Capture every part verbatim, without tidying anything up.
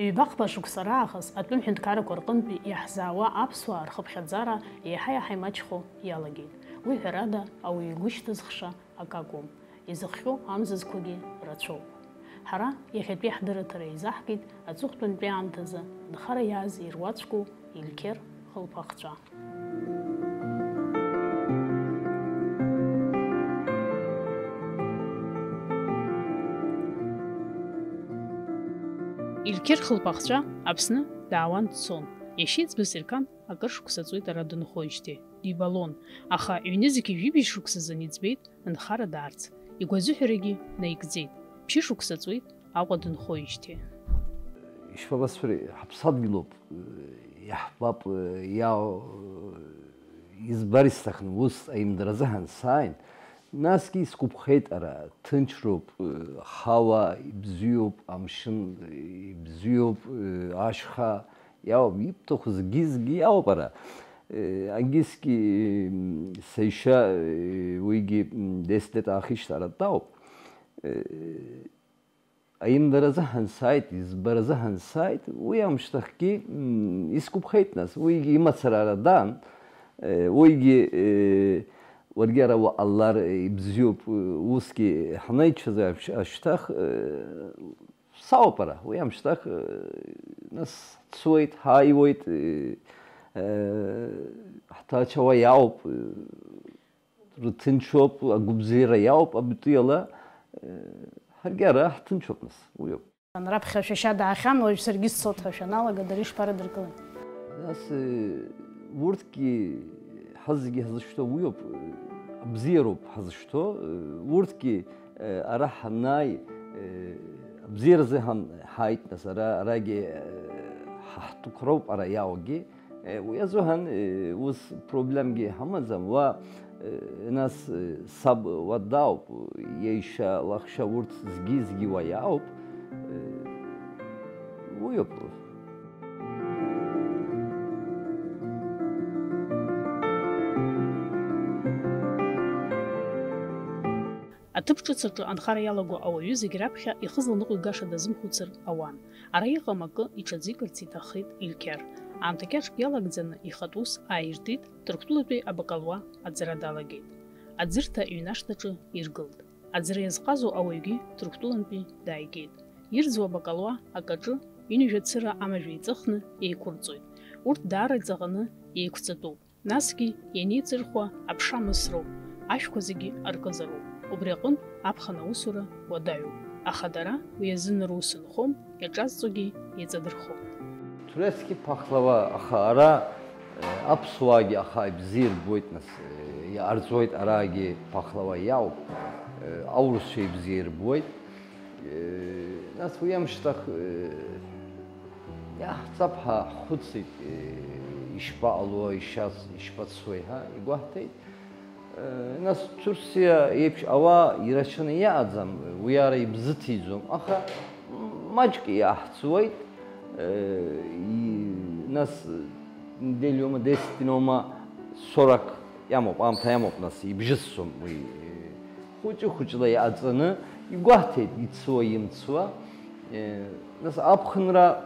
Ҩбахԥа шықәса раахыс атәым ҳәынҭқаррақәа рҟынтәи иаҳзаауа аԥсуаа рхыԥхьаӡара еиҳа-еиҳа имаҷхо иалагеит. Уи, ҳәарада, ауаҩы игәы шьҭызхша акы акәым. Изыхҟьо амзызқәагьы рацәоуп. Ҳара иахьатәи ҳдырраҭара еизаҳгеит аҵыхәтәантәи аамҭазы нхара иааз ируаӡәку Ильқьер хылԥахцәа. Ильқьер хылԥахцәа Аԥсны даауан дцон. Иашьеиҵбы Серкан акыр шықәса ҵуеит ара дынхоижьҭеи. Дибалон, аха ҩнызқьи жәибжь шықәсазын иӡбеит нхара даарц. Игәазыҳәарагьы наигӡеит. Ԥшьышықәса ҵуеит Аҟәа дынхоижьҭеи. Ишԥабасҳәари, ҳаԥсадгьылоуп, иаҳбап, иаау, избар исҭахын, ус аимдара азыҳәан сааин, насгьы исгәаԥхеит ара, ҭынчроуп, ҳауа ибзиоуп, амшын ибзиоуп, ашьха иауп, ибҭаху зегьы-зегьы иауп ара. Ангисгьы, саишьа, уигьы десять лет аахижьҭеи ара дтәоуп. Аимдара азыҳәан сааит, избара азыҳәан сааит, уи аамышьҭахьгьы, мм, исгәаԥхеит нас, уигьы имацара ара даан, э, уигьы, э, уаргьы ара уҟалар, э, ибзиоуп, э, усгьы ҳнаиччаз ашь-, ашьҭах, э, сауп ара, уи аамышьҭахь, э, нас ҳцоит, ҳааиуеит, э, э, ҳҭаацәа уа иаауп, э, рҭынчроуп, агәабзиара иауп, абитәи ала, э, ҳаргьы ара ҳҭынчроуп нас, уиоуп. Раԥхьа шәашьа даахьан, уажә саргьы сцоит ҳәа шәаналага, дара ишԥарыдыркылеи? Нас, э, урҭгьы ҳазегьы ҳзышьҭоу уиоуп, э, абзиароуп ҳазышьҭоу, э, урҭгьы, э, ара ҳанааи, э, абзиаразы ҳан-, ҳааит нас, ара, арагьы, э, ҳа-, ҳтәқәа роуп ара иааугьы. Е, уи азыҳәан, е, ус проблемгьы ҳамаӡам, уа, е, нас, е, саб уа дауп, иеишьа, лаҳәшьа урҭ зегьы-зегьы уа иаауп. Е, уиоуп. Аҭыԥ ҿыц аҿы анхара иалаго ауаҩы зегь раԥхьа ихы зланыҟәигаша дазымхәыцыр ауан. Ара иҟам акы иҽазикырц иҭаххеит Ильқьар. Аамҭа кьаҿк иалагӡаны ихатә ус ааиртит, Ҭырқәтәылатәи абакалуа аӡара далагеит. Аӡырҭа иҩнашҭаҿы иргылт. Аӡара иазҟазоу ауаҩгьы Ҭырқәтәылантәи дааигеит. Ирӡуа абакалуа акаҿы ҩынҩажәа цыра амажә еиҵыхны еиқәырҵоит. Урҭ даара иҵаӷаны еиқәҵатәуп. Насгьы ианеиҵырхуа аԥша мысроуп, ашәқәа зегьы аркызароуп. Убри аҟынтә аԥхын аусура уадаҩуп. Аха дара уи азын рус нхом, иаҿазҵогьы еиҵадырхом. Турецки пахлава, аха ара, э, аԥсуаагьы аха ибзиа ирбоит нас, э, иҟарҵоит араагьы пахлава иауп, э, аурысцәа ибзиа ирбоит. Э, нас уи амшьҭахь, э, иаҳҵап ҳәа ҳхәыцит, э, ишԥаҟало, ишац-, ишԥацои ҳәа игәаҳҭеит. Э, нас Турциа еиԥш ауаа ирацәаны иҟаӡам, уи ара ибзыҭиӡом, аха маҷк иаҳҵуеит, э, и-, нас неделиома, десятинома, сорок иамоуп, аамҭа иамоуп, нас ибжьысӡом уи, э, хәыҷы-хәыҷла иҟаҵаны игәаҳҭеит, ицуа, имцуа. Э, нас аԥхынра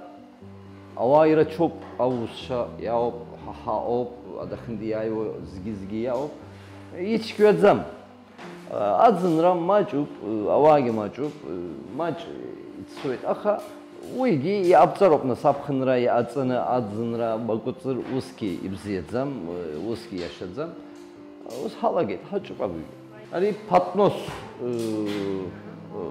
ауаа ирацәоуп, аурысцәа иаауп, ҳа ҳаҟоуп, адәахьынтәи иааиуа зегьы-зегьы иаауп. Ицәгьаӡам. Э, аӡынра маҷуп, э, ауаагьы маҷуп, э, маҷ ицуеит, аха уигьы иҟабҵароуп, нас аԥхынра иҟаҵаны аӡынра бакәыҵыр, усгьы ибзиаӡам, э, усгьы иашаӡам. Ус ҳалагеит, ҳаҿуп абҩагьы. Ари Патнос, э, э,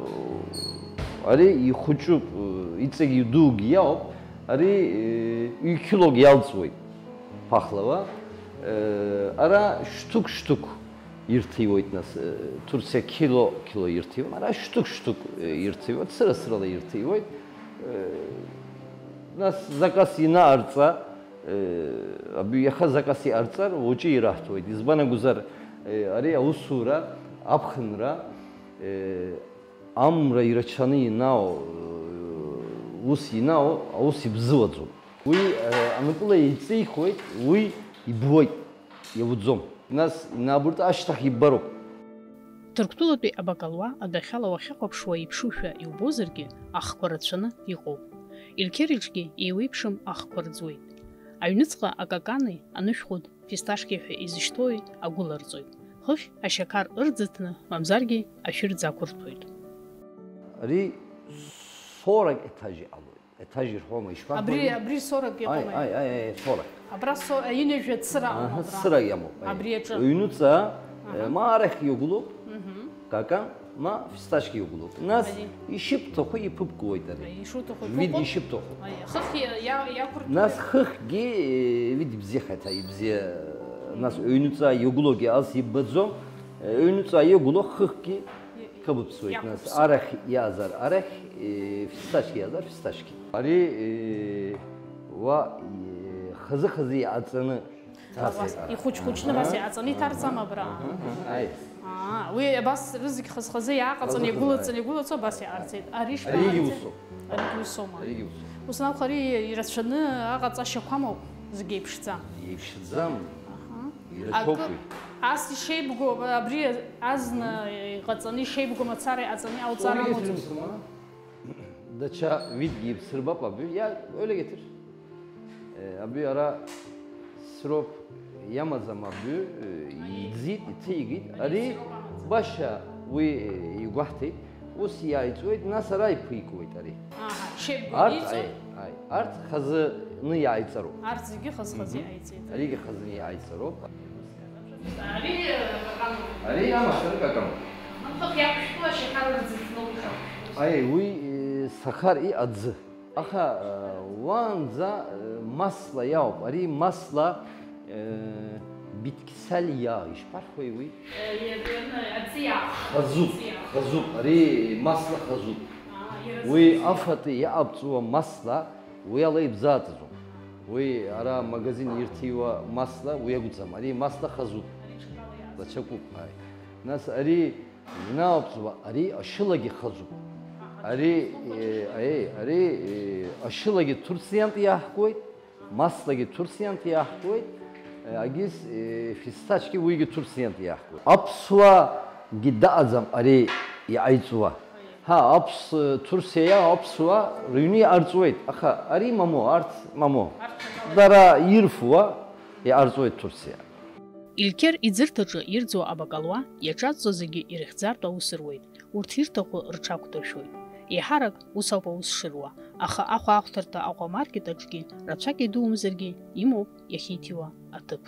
ари ихәыҷуп, э, иҵегь идугьы иауп, ари, э, ҩқьылак иалҵуеит пахлава. Э, ара шәҭык-шәҭык ирҭиуеит, нас, э, Турциа қьыло, қьыло ирҭиуам, ара шәҭык-шәҭык, э, ирҭиуеит, цыра-цырала ирҭиуеит. Э, нас заказ инаҟарҵа, Э, абри иаха заказ иҟарҵар, уаҵәы ираҳҭоит. Избан акәзар, э, ари аусура, аԥхынра, э, амра ирацәаны инао, э, ус инао, аус ибзыуаӡом. Уи, э, аныҟәыла еиҵихуеит, уи ибуеит, иауӡом. Нас инабурт ашьҭахь иббароуп. Ҭырқәтәылатәи абакалуа адәахьала уахьахәаԥшуа иԥшушәа иубозаргьы, ахқәа рацәаны иҟоуп. Илқьер иҿгьы еиуеиԥшым ахқәа рӡуеит. Аҩныҵҟа акакани анышә хәыд фисташки ҳәа изышьҭоуи агәы ларҵоит. Хыхь ашьақар ырӡыҭны, мамзаргьы ашәырӡ ақәырҭәоит. Ари сорок етаж иҟалоит. Етаж ирҳәома, ишԥарҳәои? Абри, абри сорок иҟоума? Аи, аи, аи, аи, сорок. Абра со-, ҩынҩажәа цыра амоуп. Аҳа, абра. Цыра иамоуп, аи. Абри аҿы. Аҩнуҵаа, аҳа, э, ма арахь иагәлоуп, мгм, какан, ма фисташки иагәлоуп. Нас, аи, ишыбҭаху иԥыбкуеит ари. Аи, ишуҭаху вид иԥыбкуп. Ишыбҭаху. Аи, хыхь иа-, иа-, иақәыртәоу. Нас хыхьгьы, э, вид ибзиахеит, ибзиа, нас, мгм, аҩнуҵаа иагәлогьы ас иббаӡом, э, аҩнуҵаа иагәло хыхьгьы. Иақәыԥсуеит, нас, иақәыԥсуеит. Арахь иаазар арахь, э, фисташки иаазар фисташки. Ари, э, уа, э, хазы-хазы иҟаҵаны ҭарҵеит. Ихәыҷ-хәыҷны абас иҟаҵаны иҭарҵама абра? Аҳа, аҳа, аи. Аа, уи абас рызегь хаз-хазы иааҟаҵаны, хаз-хазы, игәылаҵаны, аи, игәылацо абас иҟарҵеит. Ари ишԥаҟарҵеи? Аригьы усоуп. Аригьы усоума? Аригьы усоуп. Ус анакәха, ари ирацәаны аҟаҵашьақәа амоуп, зегь еиԥшӡам. Еиԥшӡам. Аҳа. Ирацәоуп уи. Акы, ас ишеибгоу, абри азна иҟаҵаны ишеибгоу мацара иҟаҵаны иҟауҵар амуӡам. Даҽа видгьы ибсырбап абҩы, иа-, өлегеҭыр. Э, абҩы ара сроуп иамаӡам абҩы, э, иӡит, иҭигеит. Ари баша уи, э, игәаҳҭеит. Ус иааиҵуеит, нас ара иԥикуеит ари. Аҳа, шеибгоу иҵоу? Арҭ, аи, аи, арҭ хазыны иааиҵароуп. Арҭ зегьы хаз-хазы, мгм, иааиҵеит. Аригьы хазыны иааиҵароуп. Ари, э, каканоуп. Ари амацара каканоуп. Хыхь иақәышәтәу ашьақар рӡыӡноуп ихы. Аи, уи, э, сахар иҟаӡы. Аха, э, уаанӡа, э, масла иауп. Ари масла, э, битксалиа, ишԥарҳәои уи? Э, е-, е-, аӡиа. Хазуп, аӡиа, хазуп. Ари масла хазуп. Аа, иразуп. Уи афатәи иаҟабҵуа масла, уи ала ибзааӡаӡом. Уи ара магазин ирҭиуа масла, уи акәӡам. Ари масла хазуп. Ари ҽакала иааз. Даҽакуп, аи. Нас ари ианаалҵуа, ари ашьылагьы хазуп. Ари, э, аи, ари, э, ашьылагьы Турциантә иаҳкуеит, маслагьы Турциантә иаҳкуеит, э, агьыс, э, фисташки уигьы Турциантә иаҳкуеит. Аԥсуаагьы даҟаӡам ари иҟаиҵуа. Ҳа, аԥс-, Турциа иаҟоу аԥсуаа рыҩны иҟарҵуеит, аха ари мамоу, арҭ мамоу. Арҭ мамоу. Дара ирфуа иҟарҵуеит Турциа. Илқьер иӡырҭаҿы ирӡуа абакалуа иаҿаҵәо зегьы ирыхьӡартә аус руеит, урҭ ирҭаху рҽақәдыршәоит. Еиҳарак ус ауп аус шыруа, аха ахәаахәҭарҭа аҟәамаркет аҿгьы рацәак идумзаргьы имоуп иахьиҭиуа аҭыԥ.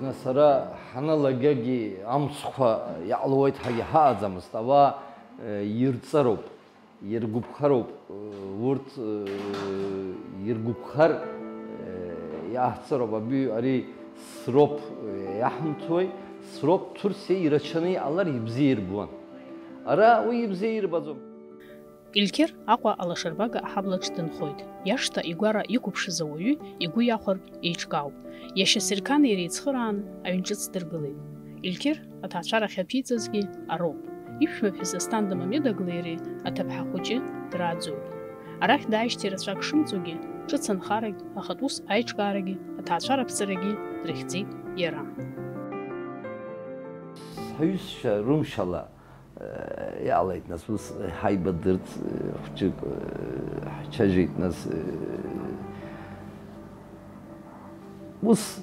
Нас ара ҳаналагагьы амцхәы иаҟалоит ҳәагьы ҳаҟаӡамызт, ауаа, э, ирҵароуп. Иргәаԥхароуп, урҭ, э, иргәаԥхар, э, иаҳҵароуп, абри, ари сроуп, э, иаҳмҭуеи, сроуп Ҭурциа ирацәаны иҟалар ибзиа ирбуан. Ара уи ибзиа ирбаӡом. Илқьер Аҟәа алашарбага аҳаблаҿ дынхоит. Иашҭа игәара иқәыԥшыз ауаҩы игәы иахәартә еиҿкаауп. Иашьа Серқан иара еицхырааны аҩн ҿыц дыргылеит. Илқьер аҭаацәарахь аԥиҵазгьы ароуп. Иԥшәмаԥҳәыс Асҭанда Мамедоглеи иареи аҭыԥҳа хәыҷы драаӡоит. Арахь дааижьҭеи рацәак шымҵугьы, ҿыц анхарагь, ахатә ус аиҿкаарагьы, аҭаацәараԥҵарагьы дрыхьӡеит иара. Сҳәаҩызцәа рымшала, э, иҟалеит, нас, ус ҳаибадырт, э, хәҷык, э, ҳчажьеит, нас, э, ус.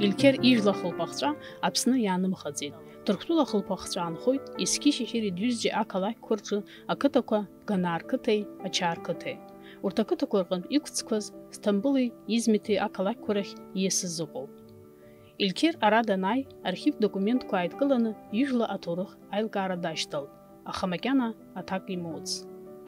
Илқьер ижәла хылԥахҵәа Аԥсны иаанымхаӡеит. Ҭырқәтәыла хылԥахҵәа аанхоит Есқьи Шьеири Дюздиа ақалақьқәа рҿы ақыҭақәа Ганаа рқыҭеи Ачаа рқыҭеи. Урҭ ақыҭақәа рҟынтә иқәцқәаз Сҭампыли Измити ақалақьқәа рахь ииасыз ыҟоуп. Илқьер ара данааи, архивтә документқәа ааидкыланы ижәла аҭоурых аилкаара дашьҭалт, аха макьана аҭак имоуц.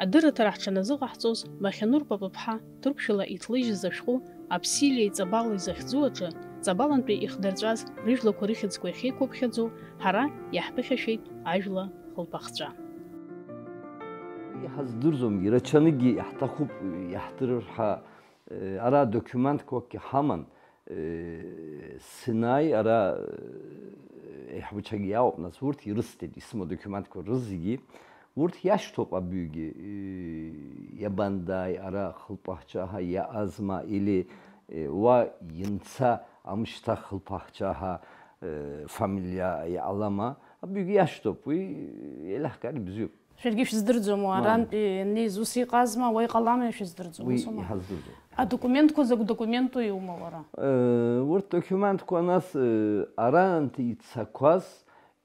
Адырраҭара ҳҽаназыҟаҳҵоз, Махьанур Папаԥҳа Ҭырқәшәала иҭлыжьыз ашәҟәы Аԥсилиеи Ҵабалои захьӡу аҿы, Ҵабалантәи ихдырҵәаз рыжәлақәа рыхьӡқәа иахьеиқәыԥхьаӡоу, ҳара иаҳԥыхьашәеит ажәла хылԥахҵәа. Иҳаздырӡом, ирацәаныгьы иаҳҭахуп иаҳдырыр ҳәа, ара документқәакгьы ҳаман, Синаи ара, еиҳабацәагьы иаауп, нас урҭ ирысҭеит, исымоу документқәа рызегьы, урҭ иашьҭоуп абҩгьы, иабандаи ара хылпахчаҳа, иаазма, или уа инца амшьҭа хылпахчаҳа, фамилиа иаалама, абҩгьы иашьҭоуп, уи еилаҳкаар ибзиоуп. Шәаргьы шәыздырӡом, уа Мам. Арантәи ианнеиз ус иҟазма, уа иҟалама, шәыздырӡом, Уи усума? Иҳаздырӡом. Адокументқәа закә документу иума уара? Э, урҭ документқәа нас, э, арантәи ицақәаз,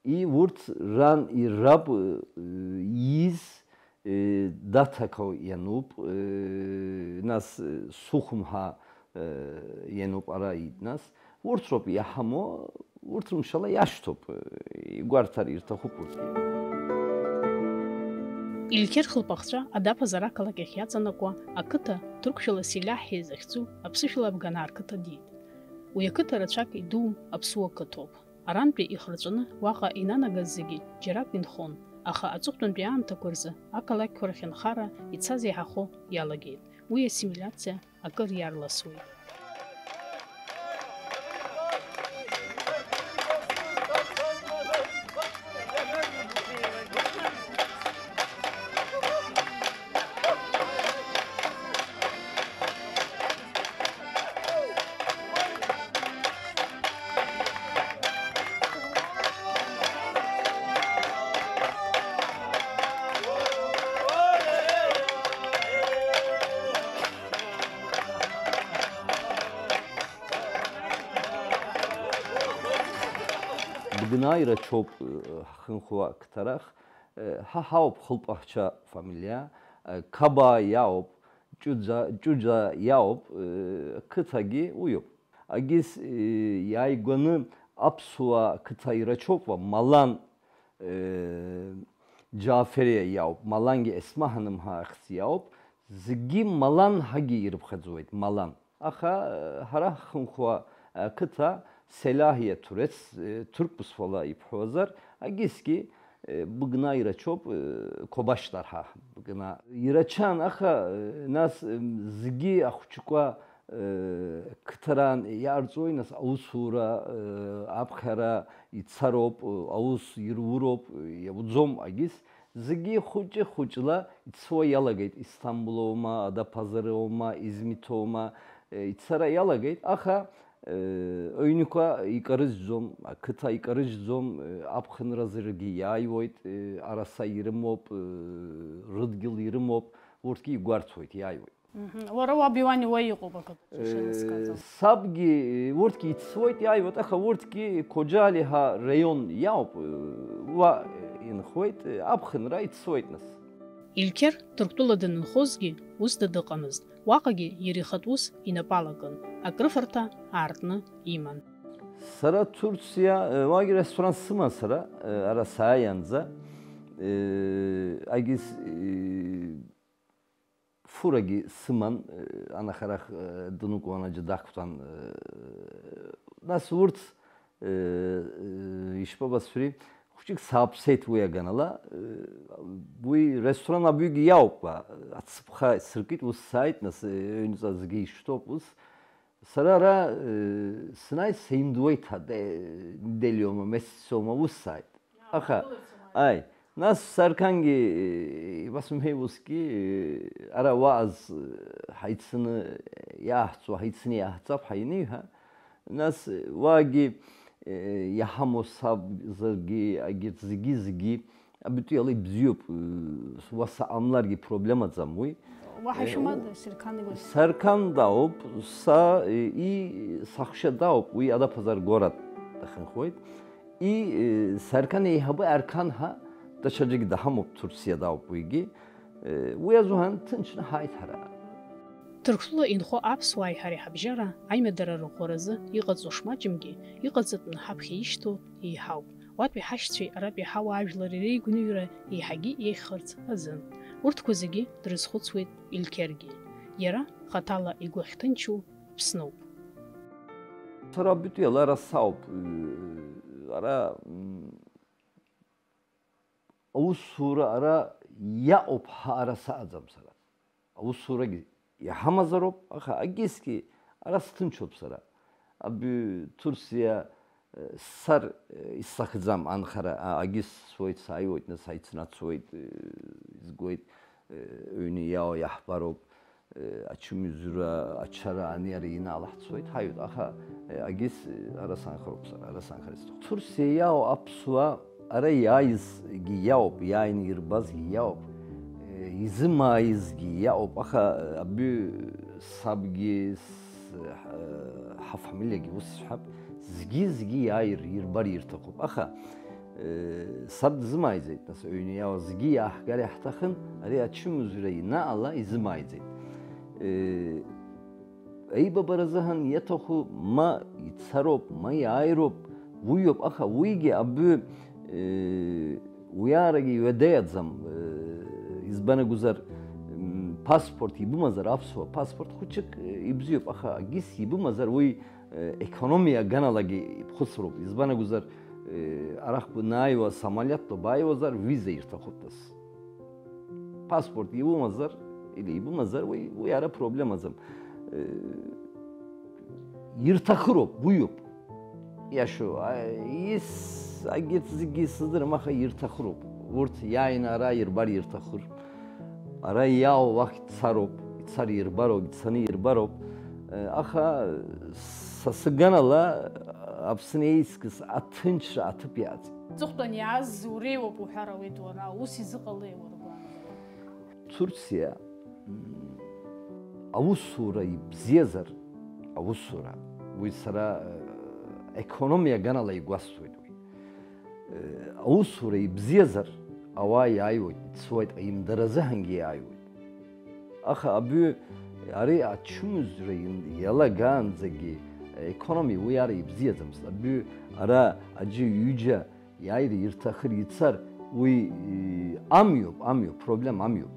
и урҭ ран ираб, э, ииз, э, даҭақәа иануп, э, нас, э, сухәымҳа, э, иануп ара ит нас. Урҭ роуп иаҳамоу, урҭ мшала иашьҭоуп, игәарҭар ирҭахуп урҭгьы. Илқьер хылпахцәа Адаԥазар ақалақь ахь иаҵанакуа ақыҭа, ҭырқәшәала Селиаҳиа захьӡу аԥсышәала Абганаа рқыҭа диит. Уи ақыҭа рацәак идуум аԥсуа қыҭоуп. Арантәи ихырҵәаны уаҟа инанагаз зегьы џьарак инхон, аха аҵыхәтәантәи аамҭақәа рзы ақалақьқәа рахь анхара ицаз еиҳахо иалагеит. Уи ассимилиациа акыр иарласуеит. Быгнаа ирацәоуп, э, ҳхынҳәуа ақыҭарах, э, ҳа ҳауп хылпахча фамилиа, э, Қабаа иауп, Ҷуџа, Ҷуџа иауп, э, қыҭагьы уиоуп. Агьыс, э, иааигәаны аԥсуа қыҭа ирацәоуп, Малан, э, Џьафериа иауп, Малангьы Есма Ҳаным ҳәа ахьӡ иауп, зегьы Малан ҳәагьы ирыԥхьаӡоит, Малан. Аха, э, ҳара ҳхынҳәуа, э, қыҭа Селиаҳиа Ҭурец, э, ҭырқә бызшәала ибҳәозар, агьысгьы, э, Быгнаа ирацәоуп, э, Қобашьҭар ҳәа, Быгнаа. Ирацәан, аха, э, нас, э, зегьы ахәыҷқәа, э, қыҭаран иаарҵуеи, нас аусура, э, аԥхьара ицароуп, э, аус ируроуп, э, иауӡом агьыс. Зегьы хәыҷы-хәыҷла ицо иалагеит, Истамбулоума, Адапазароума, Измиҭоума, э, ицара иалагеит, аха, э, аҩнқәа икарыжьӡом, ақыҭа икарыжьӡом, э, аԥхынразаргьы иааиуеит, э, араса ирымоуп, э, рыдгьыл ирымоуп, урҭгьы игәарҭоит, иааиуеит. Мгм. Уара уаби уани уа иҟоуп акы Э, шәызкаӡом. Сабгьы, урҭгьы ицуеит, иааиуеит, аха урҭгьы Қоџьали ҳәа раион иауп, э, уа инхоит, э, аԥхынра ицуеит нас. Илқьер Ҭырқәтәыла данынхозгьы ус дадыҟамызт, уаҟагьы иара ихатә ус инапалакын, акрыфарҭа аартны иман. Сара Турциа, э, уагь ресторан сыман сара, э, ара сааиаанӡа, э, агьыс, э, Фурагьы сыман, э, анахарах, э, дныкуан аџьа дақәтәан, э, нас урҭ, э, э, ишԥабасҳәари, хәыҷык сааԥсеит уи аганала, э, уи ресторан абҩгьы иауп, а, ацыԥха сыркит, ус сааит, нас, э, аҩныҵа зегьы ишьҭоуп, ус. Сара ара, э, сынааит, саимдуеит ҳәа, де-, недельоума, месяцоума, ус сааит. Аха, аи, нас Саркангьы, э, ибасымҳәеи усгьы, э, ара уааз, э, ҳаицны иааҳҵо, ҳаицны иааҳҵап ҳәа ианиҳәа, нас, э, уаагьы, э, иаҳамоу сабзаргьы, агьырҭ зегьы-зегьы, абиту иала ибзиоуп, э, уаса ҟамларгьы проблемаӡам уи. Уаҳа Э, ишәымада, у-, Серкан игәахь? Саркан дауп, са, э, и, саҳәшьа дауп, уи Адаԥазар горад дахьынхоит. И, э, Саркан еиҳабы Аркан ҳәа даҽаӡәгьы даҳамоуп, Турциа дауп уигьы. Э, уи азыҳәан ҭынчны ҳааит ҳара. Ҭырқәтәыла инхо аԥсуааи ҳареи ҳабжьара аимадара рыӷәӷәаразы иҟаҵоу шмаҷымгьы, иҟаҵатәны ҳаԥхьа ишьҭоу еиҳауп. Уатәи ҳашьцәеи аратәи ҳауаажәлари реигәныҩра еиҳагьы еиӷьхарц азын. Урҭқәа зегьы дрызхәыцуеит Илқьергьы. Иара хаҭала игәы ахьҭынчу Аԥсноуп. Сара абитәи ала ара сауп. Ара, м, аусура ара иаҟоуп ҳәа ара саҟаӡам сара. Аусурагьы иҳамазароуп, аха агьысгьы ара сҭынчуп сара. Абҩ Ҭурсиа, э, сцар, э, исҭахӡам анхара, а, агьыс суеит, сааиуеит, нас аицнацуеит, э, изгоит, э, ҩны иао иаҳбароуп, э, ачымҩаӡара, ачара ани ара инаалаҳцоит, ҳаҩуеит, аха, э, агьыс, э, ара санхароуп сара, ара санхар исҭахуп. Ҭурсиа иао аԥсуа ара иааизгьы иаауп, иааины ирбазгьы иаауп, э, изымааизгьы иаауп, аха, э, абҩ сабгьы, с-, э, ҳафамилиагьы ус сҳәап, згьы-згьы иааир, ирбар ирҭахуп, аха, э, саб дызмааиӡеит, нас, аҩны иаауа згьы иааҳгар иаҳҭахын, ари ачымазара инаала изымааиӡеит. Э, Аибабара азыҳәан иаҭаху ма ицароуп, ма иааироуп, уиоуп, аха уигьы абҩ, э, уиарагьы иҩадаҩӡам, э, избан акәзар, м, паспорт ибымазар, аԥсуа паспорт хәыҷык, э, ибзиоуп, аха агьыс ибымазар, уи, э, економиа аганалагьы ибхәыцроуп, избан акәзар, э, арахь банааиуа самолиотла бааиуазар, виза ирҭахуп нас. Паспорт иумазар, или ибымазар, уи, уи ара проблемаӡам. Э, ирҭахыроуп, уиоуп. Иашоу, а, ис-, агьырҭ зегьы сыздырам, аха ирҭахыроуп. Урҭ иааины ара ирбар ирҭахыр. Ара иаау уахь дцароуп, ицар ирбароуп, ицаны ирбароуп. Э, аха са сыганала Аԥсны еизкыс аҭынчра аҭыԥ иаҵ. Аҵыхәтәан иааз уреиуоуп уҳәар ауеит уара, ус изыҟалеи уара гәаанагара? Турциа, м, аусура ибзиазар, аусура, уи сара, э, економиа аганала игәасҭоит уи. Э, аусура ибзиазар, ауаа иааиуеит, ицоит, аимдара азыҳәангьы иааиуеит. Аха абҩ ари ачымазара ин-, иалагаанӡагьы, э, економиа уи ара ибзиаӡамызт. Абҩ ара аӡәы ҩыџьа иааир, ирҭахыр, ицар, уи, э, амҩоуп, амҩоуп, проблема амҩоуп.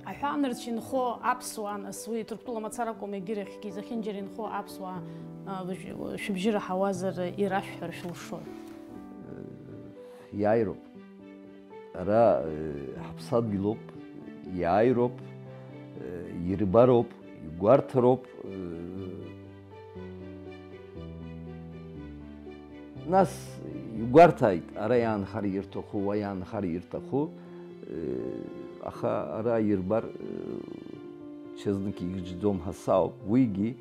Аҳәаанырцә инхо аԥсуаа, нас, уи Ҭырқәтәыла мацаракәым, егьырахьгьы зехьынџьара инхо аԥсуаа, а, шәыбжьы раҳауазар, ирашәҳәар шәылшоит? Иааироуп. Ара, э, ҳаԥсадгьылоуп, иааироуп, э, ирбароуп, игәарҭароуп, э, Нас игәарҭааит, ара иаанхар ирҭаху, уа иаанхар ирҭаху, э, аха ара ирбар, э, чезнок игьежьӡом ҳәа сауп, уигьы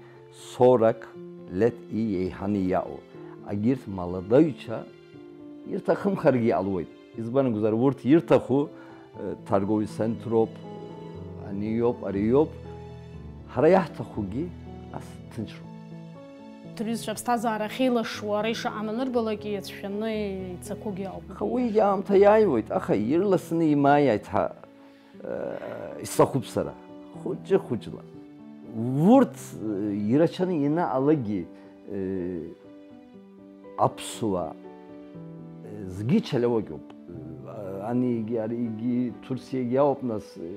сорок лет и еиҳаны иаҟоу. Агьырҭ молодоҩцәа ирҭахымхаргьы иҟалоит. Избан акәзар, урҭ ирҭаху, э, торговый центроуп, э, аниоуп, ариоуп. Ҳара иаҳҭахугьы ас ҭынчроуп. Рҩызцәа аԥсҭазаара ахьеилашуа, ара ишаҟам анырбалак, иацәшәаны ицақәогьы ауп. Аха уигьы аамҭа иааиуеит, аха ирласны имааиааит ҳәа, э, исҭахуп сара. Хәыҷы-хәыҷла. Урҭ, э, ирацәаны ианаалакгьы, э, аԥсуаа, э, зегьы чалиуакьоуп. Э, анигьы, аригьы, Турциагьы ауп, нас, э,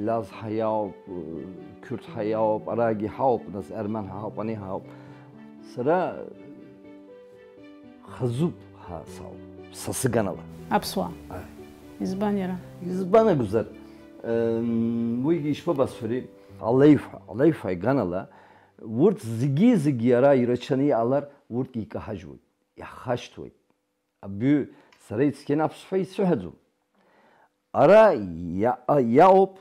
лаз ҳәа иауп, э, қьурд ҳәа иауп, арагьы ҳауп, нас, арман ҳәа ҳауп, ани ҳауп. Сара хазуп ҳәа сауп, са сыганала. Аԥсуаа? Аи. Избан иара? Избан акәзар, эм, уигьы ишԥабасҳәари, алеишәа, алеишәа иганала, урҭ зегьы-зегьы ара ирацәаны иҟалар, урҭгьы икаҳажьуеит, иаҳхашҭуеит. Абҩы сара ицқьаны аԥсҳәа исыҳәаӡом. Ара иа-, иаауп,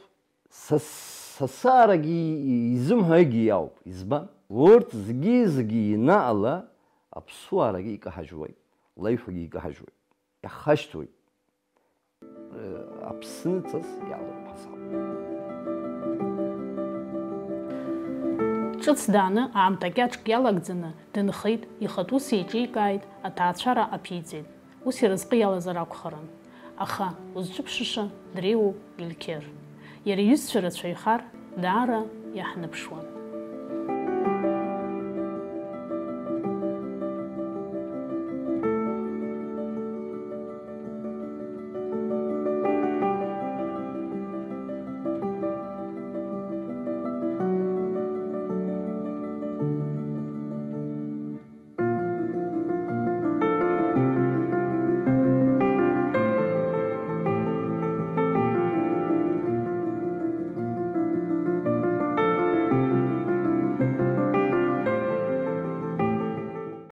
са, са саарагьы изымҳәогьы иаауп. Избан? Урҭ зегьы-зегьы инаала аԥсуаарагьы икаҳажьуеит, леишәагьы икаҳажьуеит, иаҳхашьҭуеит. Аԥсныҵас иалоуп ҳасаб. Ҿыц дааны, аамҭа кьаҿк иалагӡаны дынхеит, ихатә ус еиҿикааит, аҭаацәара аԥиҵеит. Ус иразҟы иалазар акәхарын. Аха, узҿыԥшыша дреиуоуп Ильқьер. Иара иҩызцәа рацәаҩхар, даара иаҳныԥшуан.